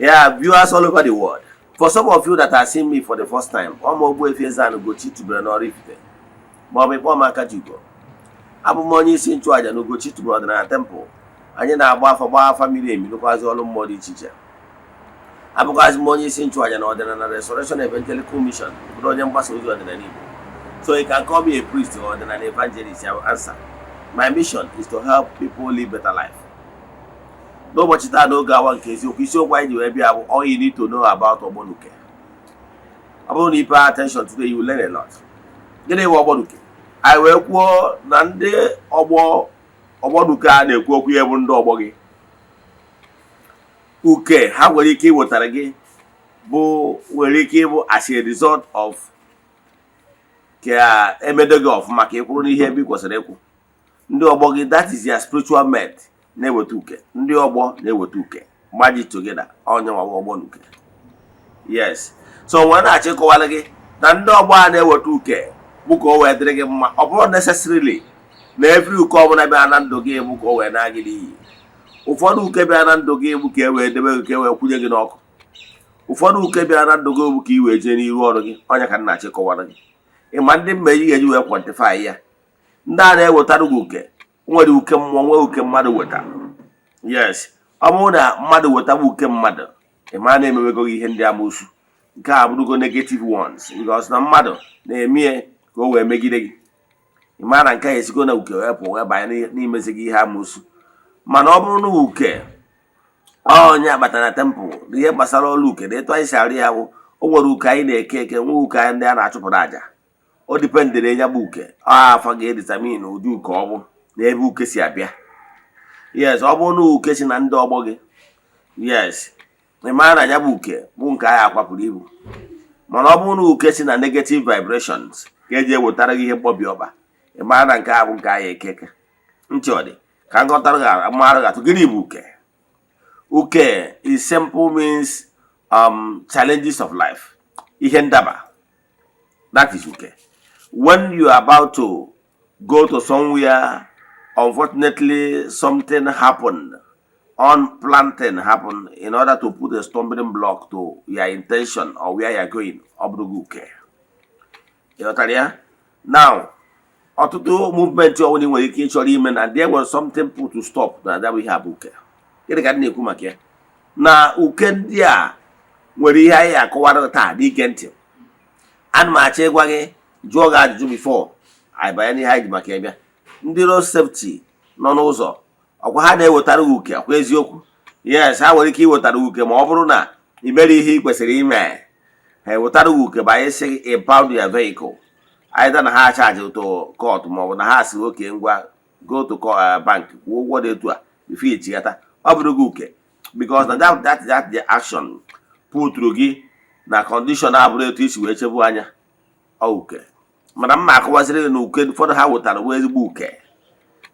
Yeah, viewers all over the world. For some of you that are seeing me for the first time, ọma Ogbuefi Eze-Ana Ugochi tubelu n'Oraifite, ma ọ bụ ịkpọ m Akajiugo. Abụ m onye isi nchụaja na Ugochi tubelu ọdịnala temple. Anyị na-agba afa, gbaa afa miri emi, rụkwazị ọrụ mmụọ dị iche iche. Abụkwazị m onye isi nchụaja na Ọdịnala Restoration Evangelical Mission, bụrụ onye mgbasa ozi ọdịnala Igbo. So you can call me a priest or ọdịnala evangelist, I will answer. My mission is to help people live better life. N'ụbọchị taa, n'oge awa nke eziokwu, isiokwu anyị ji wee bịa bụ "All you need to know about Ogbonuke". Ọ bụrụ na you pay attention today, you will learn a lot. Gịnị bụ Ogbonuke? Anyị wee kwuo na ndị ọgbọ Ogbonuke a na-ekwu okwu ya bụ ndị ọgbọ gị. Uke ha nwere ike iwetara gị bụ nwere ike ịbụ as a result of ka emedo gị ọfụma, ka ị kwụrụ n'ihe ebe ị kwesịrị ịkwụ. Ndị ọgbọ gị, that is their spiritual mate, na-eweta uke. Ndị ọgbọ na-eweta uke gbaji together, onye nwa Ogbonuke. Yes, so nwere na-achọ ịkọwara gị na ndị ọgbọ a na-eweta uke bụ ka o wee dịrị gị mma. Ọ bụrụ necessarily na every uke ọbụla bịa na ndụ gị bụ ka o wee na gị n'iyi. Ụfọdụ uke bịa na ndụ gị bụ ka e wee debe gị, ka e wee kwụnye gị n'ọkụ. Ụfọdụ uke bịa na ndụ gị bụ ka ị wee jee n'iru ọrụ gị. Onye ka m na-achọ ịkọwara gị, ịma ndị mma eji ga-eji wee quantify ya. Ndị a na-ewetara gị uke nwere uke mmụọ, nwee uke mmadụ wetara. Yes, ọ bụrụ na mmadụ wetara uke mmadụ, ị ma na-emewego gị ihe ndị amoosu. Nke a bụrụgo negative ones, because na mmadụ na-eme ka o wee megide gị. Ị ma na nke a esigo na uke wee pụọ wee banye n'imezi gị ihe amoosu. Mana ọ bụrụ na uke onye agbata na temple, ihe gbasara ọrụ uke na etu anyị si arụ ya bụ, o nwere uke anyị na-eke eke, nwee uke anyị ndị a na-achụpụrụ àjà. O dependịrị ya bụ uke ọ afa ga-edetermine ụdị uke ọ bụ na ebe uke si abịa. Yes, ọ bụrụ na uke si na ndị ọgbọ gị, yes, ị mara na ya bụ uke bụ nke anyị akwapụrụ ibu. Mana ọ bụrụ na uke si na negative vibrations ka eji ewetara gị ihe mkpọbi ọkpa, ị mara na nke a bụ nke anyị ekeke. Ntị ọ dị ka nghọtara gị mara gị atụ. Gịnị bụ uke? Uke is simple, means challenges of life, ihe ndaba. That is uke. When you are about to go to somewhere, unfortunately something happened, unplanned thing happened in order to put a stumbling block to your intention or where you are going, ọ bụrụ gị uke. Ị ghọtara ya? Now, ọtụtụ movement ọbụla ị nwere ike ịchọrọ ime na there was something put to stop na that bụ ihe a bụ uke. Gịnị ka m na-ekwu maka ya? Na uke ndị a nwere ihe anyị akọwara taa. N'ige ntị, ana m achọ ịgwa gị, jụọ gị ajụjụ before anyị banye n'ihe anyị ji maka ya bịa. Ndị road safety nọ n'ụzọ, ọkwa ha na-ewetara gị uke? Ọkwa eziokwu? Yes, ha nwere ike iwetara gị uke ma ọ bụrụ na ị mere ihe ị kwesịrị ime. Ha ewetara gị uke bụ sị gị impound your vehicle, either na ha charge to court, ma ọ bụ na ha si oke ngwa, go to bank, kwụọ ụgwọ dị etu a before ichighata. Ọ bụrụ gị uke because na that the action puturu gị na condition abụrụ etu isi wee chebu anya. Ọ uke. Mana mma akọwaziri gị na uke ụfọdụ ha wetara bụ ezigbo uke.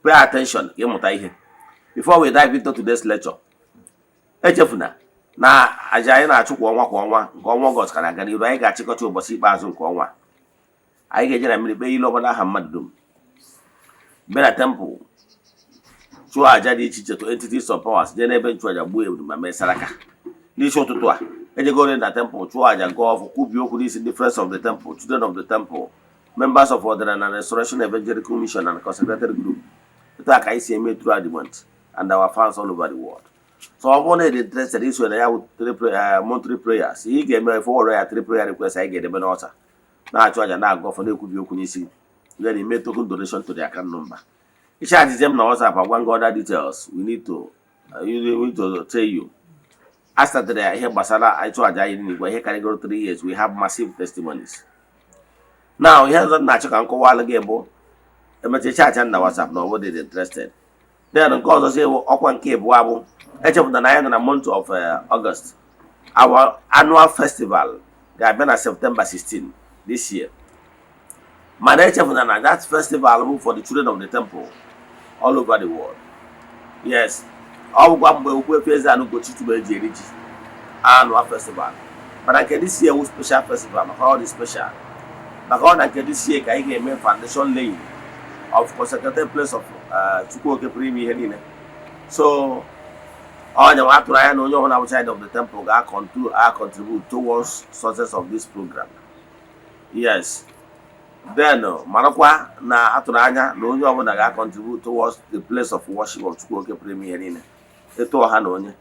Pay attention ka ịmụta ihe before we dive into today's lecture. Echefuna na aja anyị na-achụ kwa ọnwa kwa ọnwa, nke ọnwa Ọgọst ka na-aga n'iru. Anyị ga-achịkọta ụbọchị ikpeazụ nke ọnwa. Anyị ga-eje na mmiri kpee ile ọbụla aha mmadụ dum, bịa na temple chụọ aja dị iche iche to entities of powers, jee n'ebe nchụaja gbuo ebulu ma mee saraka. N'isi ụtụtụ a, ejegoro na temple chụọ aja, gụọ ọfọ, kwubie okwu n'isi ndị friends of the temple, children of the temple, members of Ọdịnala Restoration Evangelical Mission and consecrated group. Etu a ka anyị si eme throughout the month, and our fans all over the world. So ọ bụrụ na ị dị interested iso na ya bụ three monthly prayers, ihe ị ga-eme, forward ya three prayer request. Anyị ga-edebe n'ọta, na-achụ aja, na-agụ ọfọ, na-ekwubi okwu n'isi. Then you make token donation to the account number. Ịchatzie m na WhatsApp, agwa gị other details we need to you need to tell you. A started ihe gbasara ịchụ aja anyị n'igwe ihe karịgoro 3 years. We have massive testimonies. Now, ihe ọzọ m na-achọ ka m kọwalụ gị bụ, emecha chat na WhatsApp na ọ bụrụ dị interested. Then nke ọzọ si bụ ọkwa nke abụọ bụ, echepụtara na anyị nọ na month of August. Our annual festival ga-abịa na September 16 this year. Mana echefuna na that festival bụ for the children of the temple all over the world. Yes, ọ bụkwa mgbe Ogbuefi Eze-Ana Ugochi tubelu eji eri ji, annual festival. Mana nke this year wụ special festival, maka ọ dị special maka ọ na nke this year ka anyị ga-eme foundation laying of consecrated place of Chukwuoke pụrụ ime ihe niile. So Onye nwa atụrụ anya na onye ọbụla bụ child of the temple ga-contribute towards success of this program. Yes, then marakwa na atụrụ anya na onye ọbụla ga-contribute towards the place of worship of Chukwu Oke pụrụ ime ihe niile, etu ọha na onye.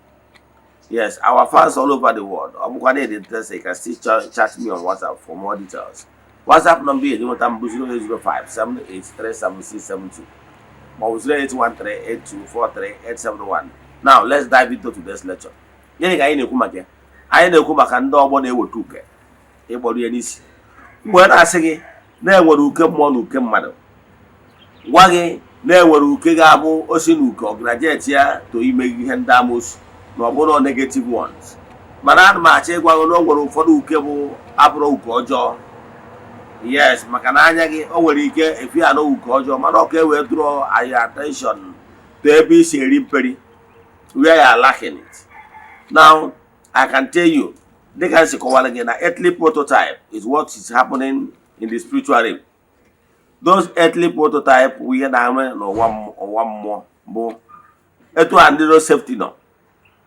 Yes, our fans all over the world, ọ bụkwa na ịdị interested, you can still chat me on WhatsApp for more details. WhatsApp number eji nweta m bụ 08057837672 ma ọ bụ 08138243871. Now let's dive into today's lecture. Gịnị ka anyị na-ekwu maka ya? Anyị na-ekwu maka ndị ọgbọ na-eweta uke ịgbọrọ ya n'isi. Mgbe na-asị gị na-enwere uke mmụọ na uke mmadụ, gwa gị na-enwere uke ga-abụ osi na uke ọgrajet ya to ime ihe ndị amoosu na ọ bụrụ negative ones. Mana ana m achọ ịgwa gị na o nwere ụfọdụ uke bụ abụrụ uke ọjọọ. Yes, maka na anya gị o nwere ike efi anọ uke ọjọọ, mana ọ ka e wee draw your attention to ebe isi eri mperi, where you are lacking it. Now I can tell you, dịka m si kọwara gị na earthly prototype is what is happening in the spiritual realm. Those earthly prototype bụ ihe na-eme n'ụwa ụwa mmụọ, bụ etu a ndị road safety nọ.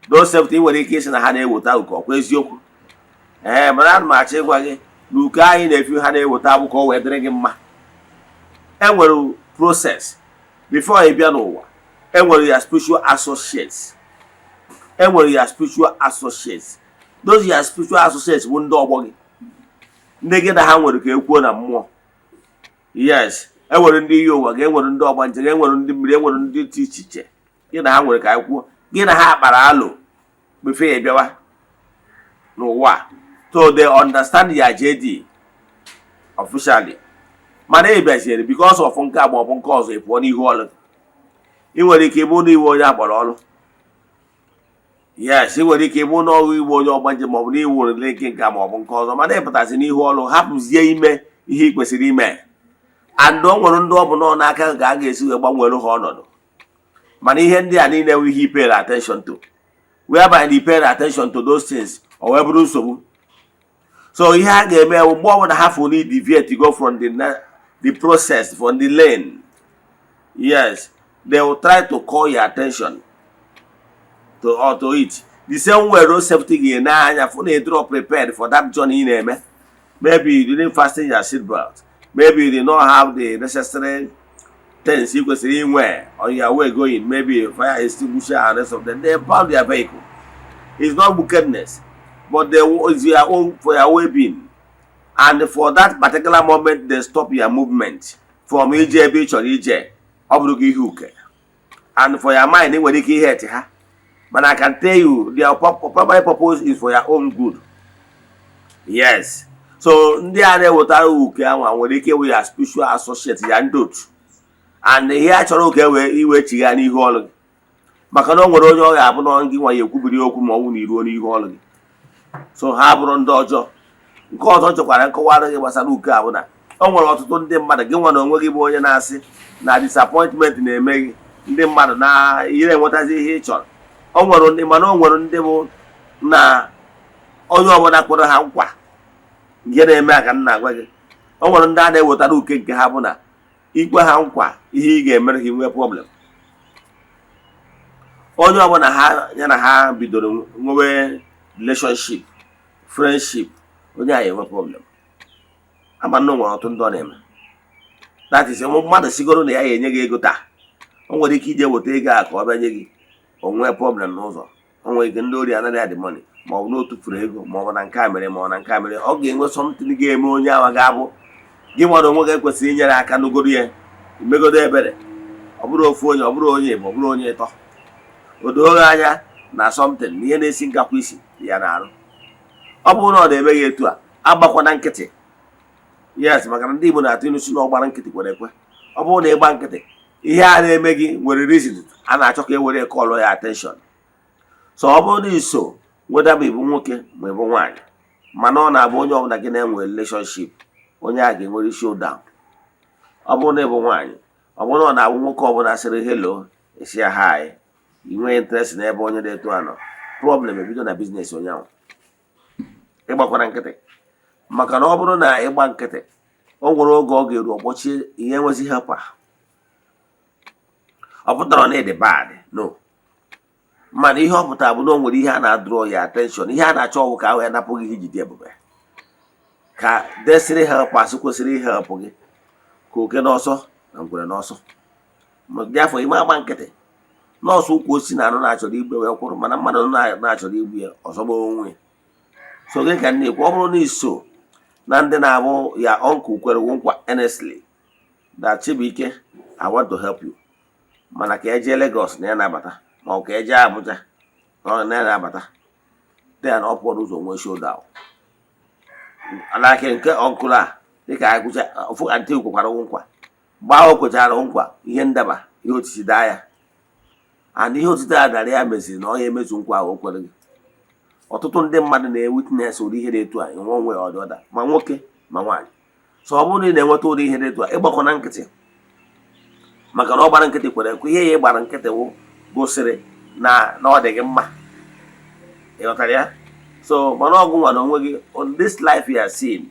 Road safety nwere ike isi na ha na-eweta uke, ọkwa eziokwu? Ee, mana ana m achọ ịgwa gị na uke anyị na-efi ha na-eweta bụ ka ọ wee dịrị gị mma. Enwere process before ị bịa n'ụwa. Enwere ya spiritual associates, enwere ya spiritual associates. Those ya spiritual associates bụ ndị ọgbọ gị, ndị gị na ha nwere ka ekwuo na mmụọ. Yes, enwere ndị iyi ụwa gị, enwere ndị ọgbanje gị, enwere ndị mmiri, enwere ndị dị iche iche gị na ha nwere ka anyị kwuo, gị na ha kpara alụ before ya bịawa n'ụwa, so they understand your JD officially. Mana ị bịaziere because of nke a ma ọ bụ nke ọzọ, ị pụọ n'ihu ọrụ. Ị nwere ike ịbụ na iwe onye akpọrọ ọrụ. Yes, ị nwere ike ịbụ na ọrụ iwe onye ọgbanje, ma ọ bụ na iwu nke nke ma ọ bụ nke ọzọ, mana ịpụtazi n'ihu ọrụ, hapụzie ime ihe ị kwesịrị ime. And o nwere ndị ọ bụ nọ n'aka ka a ga-esi wee gbanwere ha ọnọdụ. Mana ihe ndị a niile bụ ihe i pay attention to, whereby you pay attention to those things, o wee bụrụ nsogbu. So ihe a ga-eme bụ, mgbe ọbụla ha fụ na deviate, go from the process, from the lane, yes, they will try to call your attention to or to it. The same way road safety ga-ene anya fụ na ị prepared for that journey ị na-eme. Maybe you didn't fasten your seat belt, maybe you did not have the necessary things ị kwesịrị inwe on your way going, maybe fire extinguisher and rest of them. They impound their vehicle. It's not wickedness, but they it's your own, for your well-being, and for that particular moment they stop your movement from ije ebe ị chọrọ ije. Ọ bụrụ gị ihe uke and for your mind, ị nwere ike ihe eti ha, mana I can tell you their primary purpose is for your own good. Yes, so ndị a na-ewetara uke anwa nwere ike ịwụ ya spiritual associate ya, ndị otu, and ihe a chọrọ ka e wee iwe chigha n'ihu ọrụ gị, maka na o nwere onye ọ ga-abụ na gị nwa ya ekwubiri okwu ma ọ bụ na iruo n'ihu ọrụ gị. So ha bụrụ ndị ọjọọ. Nke ọzọ chọkwara nkọwara gị gbasara uke a bụ na o nwere ọtụtụ ndị mmadụ, gị nwa na onwe gị bụ onye na-asị na disappointment na-eme gị, ndị mmadụ na ihe na-enwetazi ihe ị chọrọ. O nwere ndị, mana o nwere ndị bụ na onye ọbụla kwere ha nkwa nke na-eme ka m na-agwa gị, o nwere ndị a na-ewetara uke nke ha bụ na ikwe ha nkwa ihe ị ga-emere ha nwee problem. Onye ọbụla ha ya na ha bidoro nwewe relationship, friendship, onye ahụ enwe problem. Ama na o nwere ọtụtụ ndị ọ na-eme. That is, mmadụ sigoro na ya ga-enye gị ego taa, o nwere ike ije weta ego a ka ọ bịa nye gị, o nwee problem n'ụzọ. O nwere ike ndị ori anaghị adị money, ma ọ bụ na o tufuru ego, ma ọ bụ na nke a mere, ma ọ na nke a mere. Ọ ga-enwe something ga-eme onye ahụ ga-abụ gị nwere onwe gị ekwesịrị inyere aka n'ugoro ya, imegodo ebere. Ọ bụrụ ofu onye, ọ bụrụ onye ma ọ bụrụ onye ịtọ, o doo gị anya na something na ihe na-esi nkakwa isi ya na-arụ. Ọ bụrụ na ọ na-eme gị etu a, agbakwana nkịtị. Yes, maka na ndị Igbo na-atụ ilu si na ọgbara nkịtị kwere ekwe. Ọ bụrụ na ịgba nkịtị, ihe a na-eme gị nwere reason a na-achọ ka e were call ya attention. So ọ bụrụ na iso weda ma ịbụ nwoke ma ịbụ nwaanyị, mana ọ na-abụ onye ọbụla gị na-enwe relationship, onye a ga-enwere showdown. Ọ bụrụ na ịbụ nwaanyị, ọ bụrụ na ọ na-abụ nwoke ọbụla sịrị hello, esi ya hi, ị nwee interest n'ebe onye dị etu a nọ, problem ebido na business onye ahụ. Ịgbakwara nkịtị, maka na ọ bụrụ na ịgba nkịtị, o nwere oge ọ ga-eru ọgbọchie ihe, enwezi helper. Ọ pụtara na ịdị bad, no, Mana ihe ọ pụtara bụ na o nwere ihe a na-draw ya attention. Ihe a na-achọ ọgwụ ka ahụ ya napụ gị ihe ijide ebube, ka destiny helpers kwesịrị ihelp gị, ka oke n'ọsọ na ngwere n'ọsọ. Dị afọ ime agba nkịtị nọọsụ ukwu osisi na anụ na-achọrọ igbe wee kwụrụ, mana mmadụ na-achọrọ igbu ya ọzọ gba onwe ya. So gị ka m na-ekwu, ọ bụrụ na iso na ndị na-abụ ya uncle kwere nkwa earnestly that "Chibuike, I want to help you," mana ka ejee Lagos na ya na-abata, ma ọ ka ejee Abuja na ya na-abata, then ọ pụọ n'ụzọ nwee showdown alaka nke uncle a. Dịka anyị kwụcha ofu aunty kwekwara nkwa, mgbe ahụ o kwechara nkwa, ihe ndaba, ihe otiti daa ya, and ihe otiti a dara ya meziri na ọ ya emezu nkwa ahụ o kwere gị. Ọtụtụ ndị mmadụ na-ewitness ụdị ihe dị etu a enwe onwe ọdị ọda, ma nwoke ma nwaanyị. So ọ bụrụ na ị na-enweta ụdị ihe dị etu a, ịgbakọ na nkịtị, maka na ọ gbara nkịtị kwere ekwe. Ihe ya ịgbara nkịtị wụ gosiri na ọ dị gị mma. Ị ghọtara ya? So mana ọgụ nwa na onwe gị, on this life you are seeing,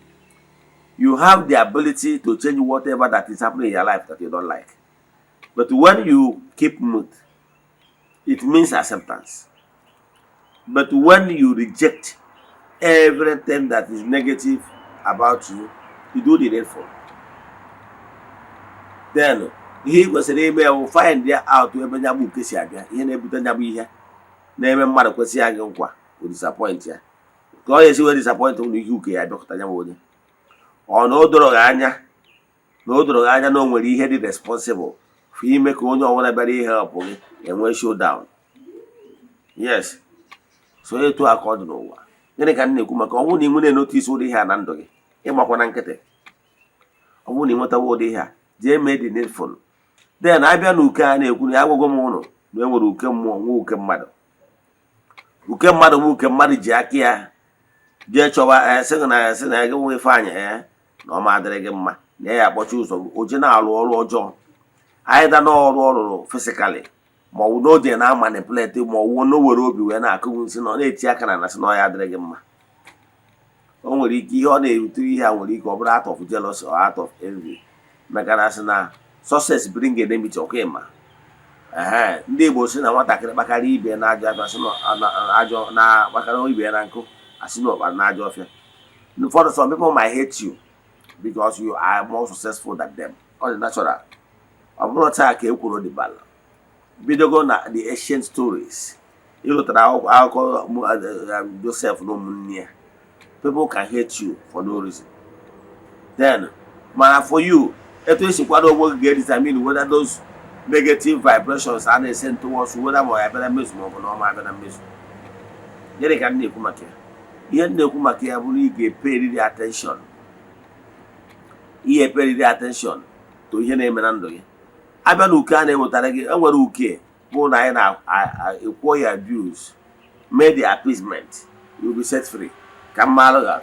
you have the ability to change whatever that is happening in your life that you don't like. But when you keep mute, it means acceptance. But when you reject everything that is negative about you, you do the needful. Then ihe ị kwesịrị ime bụ find out ebe nya bụ uke si abịa, ihe na-ebute nya bụ ihe na-eme mmadụ kwesị ya gị nkwa o disappoint ya, ka ọ ga-esi wee disappoint ụlọ ihe uke ya bịakọta ya bụ onye ọ na o doro gị anya na o doro gị anya na o nwere ihe dị responsible for ime ka onye ọbụla bịara ihe help gị enwee showdown. Yes, so etu a ka ọ dị n'ụwa. Gịnị ka m na-ekwu maka ọ bụrụ na ị nwere notice ụdị ihe a na ndụ gị, ịgbakwa na nkịtị. Ọ bụrụ na ị nwetawa ụdị ihe a, jee mee the needful. Then abịa na uke a na-ekwu na ya agwago m ụnụ na e nwere uke mmụọ, nwe uke mmadụ. Uke mmadụ bụ uke mmadụ ji aka ya jee chọba sị na sị na gị nwe Ifeanyị na ọma adịrị gị mma, na ya akpọchi ụzọ gị, o je na-arụ ọrụ ọjọọ anyị da n'ọrụ ọ rụrụ physically, ma ọ bụ na o je na manipulate, ma ọ bụ na o were obi wee na-akụgbu nsị na ọ na-eti aka na sị na ọ ya adịrị gị mma. O nwere ike ihe ọ na-erute ihe a nwere ike ọ bụrụ out of jealousy or out of envy, maka na sị na success bring enmity. Ọkwa ịma ehe, ndị Igbo si na nwatakịrị kpakara ibe na ajọ afịa, sị na ajọ na kpakara ibe ya na nkụ, asị na ọkpara na ajọ ọfịa. Ụfọdụ, some people might hate you because you are more successful than them. Ọ dị natural. Ọ bụrụ taa ka e kwuru dịbala bidogo na the ancient stories ịlụtara akụkọ Joseph na ụmụnne ya. People can hate you for no reason. Then mana for you, etu esi kwado onwe gị ga-determine whether those negative vibrations a na-ese towards you, whether ma ọ ya bịa na mmezu ma ọ bụ na ọ ma abịa na mmezu. Gịnị ka m na-ekwu maka ya? Ihe m na-ekwu maka ya bụ na ị ga-epay attention, ihe pay attention to ihe na-eme na ndụ gị. Abịa na uke a na-ewetara gị, enwere uke bụ na anyị na-ekwuo ya abuse, mee the appeasement, you will be set free. Ka mmalụ ga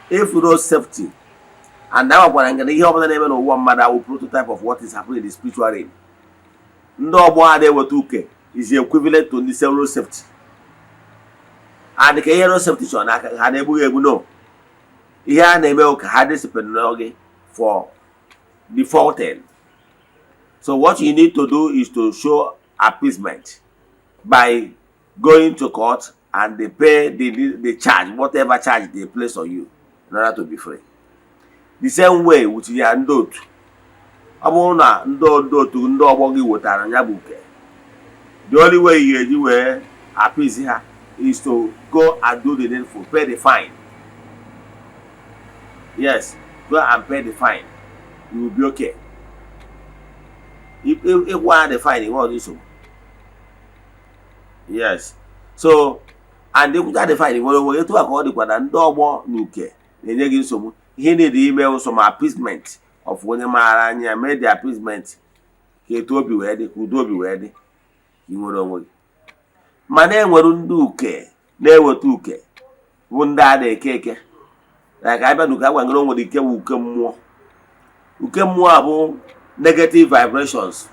if road safety and a gwara gị na ihe ọbụla na-eme n'ụwa mmadụ awụ prototype of what is happening in the spiritual realm. Ndị ọgbọ a na-eweta uke is equivalent to ndị road safety, and ka ihe road safety chọrọ n'aka ha na-egbughị egbu no ihe a na-eme ka ha discipline gị for defaulting. So what you need to do is to show appeasement by going to court and they pay the charge, whatever charge they place on you, in order to be free. The same way with ya ndị otu. Ọ bụrụ na ndị otu, ndị ọgbọ gị wetara ya bụ uke, the only way you ga-eji wee appease ha is to go and do the needful, pay the fine. Yes, go and pay the fine, you will be okay. Ịkwụ ha the fine, inwe ọzọ nsogbu. Yes, so and ịkwụcha the fine, nwere onwe. Etu a ka ọ dịkwa na ndị ọgbọ na uke na-enye gị nsogbu. Ihe na-edi ime ụsọ ma appeasement of onye maara anya mee the appeasement, ka etu obi wee dị, ka udo obi wee dị, ka ị nwere onwe gị. Mana enwere ndị uke na-eweta uke bụ ndị a na-eke eke na ka abịa n'uke agwa ngere. O nwere ike bụ uke mmụọ. Uke mmụọ a bụ negative vibrations.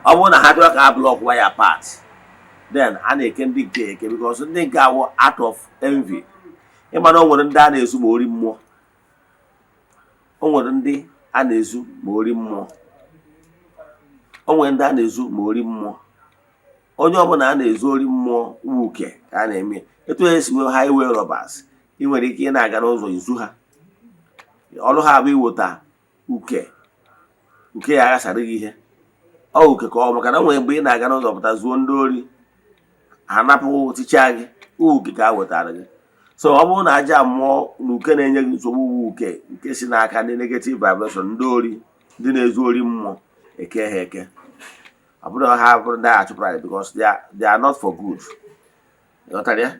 Ọ bụrụ na ha chọrọ ka ha block ya part, then a na-eke ndị nke eke, because ndị nke awụ out of envy. Ịma na o nwere ndị a na-ezu ma ori mmụọ, o nwere ndị a na-ezu ma ori mmụọ, o nwere ndị a na-ezu ma ori mmụọ. Onye ọbụla a na-ezu ori mmụọ wu uke ka a na-eme. Etu esi nwee highway robbers, ị nwere ike ị na-aga n'ụzọ izu ha. Ọrụ ha bụ iweta uke. Uke ya aghasara gị ihe ọ uke ka ọ maka na nwere mgbe ị na-aga n'ụzọ pụta zuo ndị ori, ha napụ tichaa gị uke ka a wetara gị. So ọ bụrụ na aja mmụọ na uke na-enye gị nsogbu wu uke nke si n'aka ndị negative vibration, ndị ori, ndị na-ezu ori mmụọ, eke ha eke. Ọ bụrụ ha bụrụ ndị agha chụpụrụ anyị because they are not for good. Ịghọtara ya?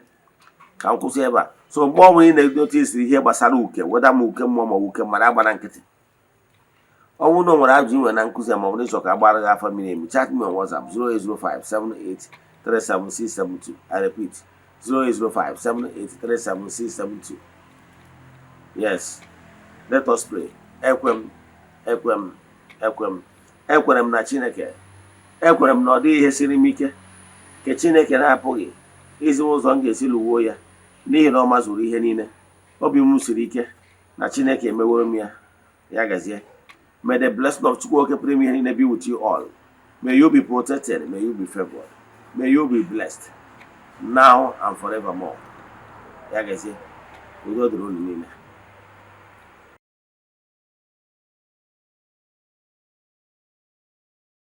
Ka m kwụsị ebe a. So mgbe ọ bụla ị na-notice ihe gbasara uke, weda ma uke mmụọ ma ọ bụ uke mmadụ, agbara nkịtị. Ọ bụrụ na o nwere ajụjụ ị nwere na nkụzi a, ma ọ bụ na ịchọ ka agbara gị afa miri emi, chat me on WhatsApp 0805 7837672. I repeat, 0805 7837672. Yes, let us pray. Ekwe m, ekwe m, ekwe m, ekwere m na Chineke. Ekwere m na ọ dịghị ihe siri m ike nke Chineke na-apụghị izi ụzọ m ga-esi lụwuo ya, n'ihi na ọ mazuru ihe niile. Obi m siri ike na Chineke emeworo m ya. Ya gazie. May the blessing of Chukwu Oke pụrụ ime ihe niile be with you all. May you be protected. May you be favored. May you be blessed now and forevermore. Ya gazie. Udo dịrị unu niile.